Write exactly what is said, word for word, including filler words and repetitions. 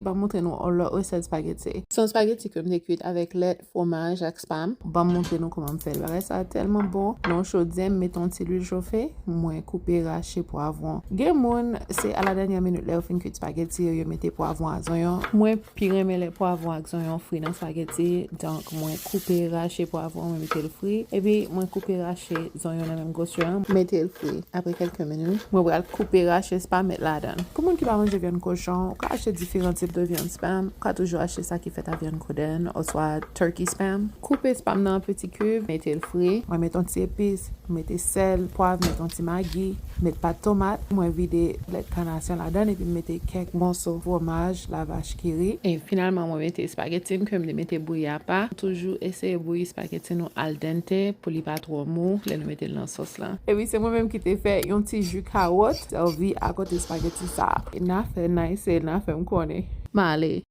Ban m montre nou yon lòt resèt spageti. Se yon spageti ke m te kwit avèk lèt, fwomaj ak spam. Ban m montre nou kòman m fè l. Bagay sa a tèlman bon. Nan yon chodyè, m mete yon ti lwil chofe, mwen koupe rache pwavwon. Gen moun, se a la dènyè minit lè yo fin kwit spageti yo, yo mete pwavwon ak zonyon. Mwen pi renmen lè pwavwon ak zonyon fri nan spageti, donk mwen koupe rache pwavwon, mwen mete l fri, epi mwen koupe rache zonyon nan menm gwosè an, mete l fri. Apre kèlke minit, mwen pral koupe rache spam, met ladan. Pou moun ki pa manje vyann kochon, ou ka achte diferan tip de vyann spam. Ou ka toujou achte sa ki fèt a vyann kodenn oswa turkey spam. Koupe spam nan an peti kib, mete l fri. Mwen mete yon ti epis, mete sèl, pwav, mete yon ti magi, mete pat tomat. Mwen vide lèt kanasyon ladan epi m mete kèk moso fwomaj lavach kiri. E finalman, mwen mete espageti m ke m te mete bouyi apa. Toujou eseye bouyi espageti nou al dente pou li pa twò mou lè nou mete l nan sòs la. Epi se mwen menm ki te fè yon ti ji kawòt, sèvi akote espageti sa. N a fè, n a eseye, n a fè, m konnen. M ale.